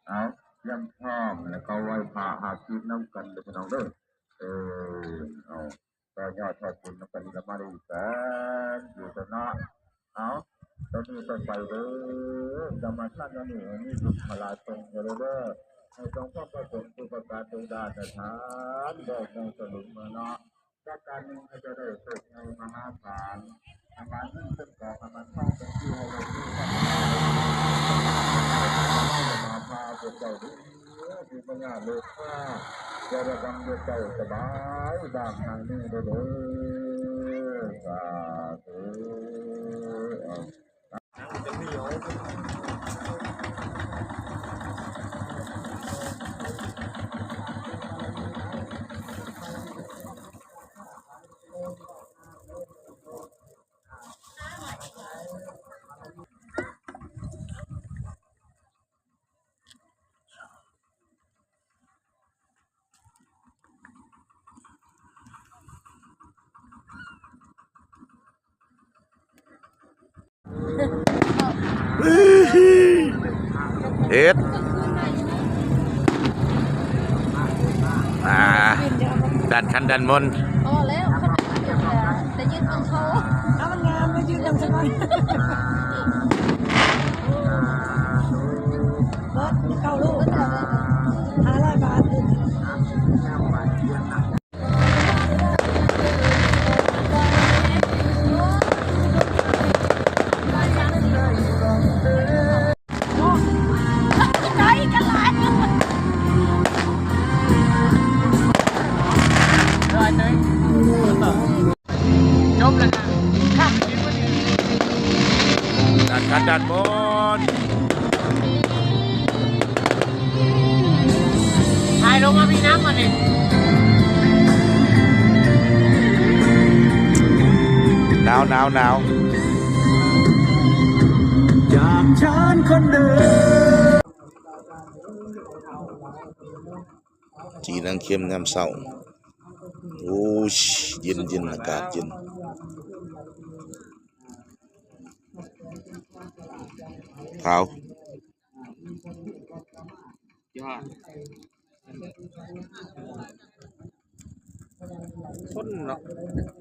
ເອົາ ກຽມພ້ອມ ແລ້ວກໍໄຫວ້ພະຫາກິນນຳກັນເດີພີ່ນ້ອງເດີ. ເອີ ເອົາ ຕໍ່ຍອດທອດບຸນນຳກັນນີ້ລະ ມາໄດ້ອີກແສນຢູ່ຊັ້ນເນາະ. ເອົາ ຕອນນີ້ຕ້ອງໄປເດີ ສະມາທານແນວນີ້ໃຫ້ມີບຸນພະລາສົ່ງເດີ ໃຫ້ສົມຄວາມປະສົງທຸກປະການທຸກດ້ານນະທ່ານ ດອກແມງສະຫຼຶງເນາະ. ປະການໜຶ່ງ ໃຫ້ເຈົ້າໄດ້ໂຊກໃຫຍ່ມະຫາສານ ໃຫ້ໝານເງິນເປັນກອບ ໃຫ້ໝານທອງເປັນທີ່ ໃຫ້ໂລກນີ້ ພາພວກເຈົ້າເດີ ມີບັນຍາໂລກາ ຢ່າໄດ້ກຳເຈົ້າສະບາຍ ບ້ານທາງນີ້ເດີ ສາທຸ. ເຮັດ ອ່າ ດ້ານຂັນດ້ານມົນ ພໍແລ້ວ ໄດ້ຍິນເບິ່ງໂທ ເອົາ ມັນງາມ ໄດ້ຢືນນຳສະກ່ອນ ເບິດເກົ້າລູກ ຫ້າຮ້ອຍບາດ. ໄກກັນຫຼາຍ ຈົບແລ້ວນະ ຄັກດີມື້ນີ້ ດ້ານຂັນດ້ານມົນ ຖ່າຍລົງມາພີ້ນຳບັດນີ້ ໜາວ ໜາວ ໜາວ ຈາກເຊີນຄົນເດີ ຈີນາງເຂັມຍາມເຊົ້າ. ໂອ້ຍ ເຢັນໆ ອາກາດເຢັນ ຂາວ ຍອດ ຄົນເນາະ.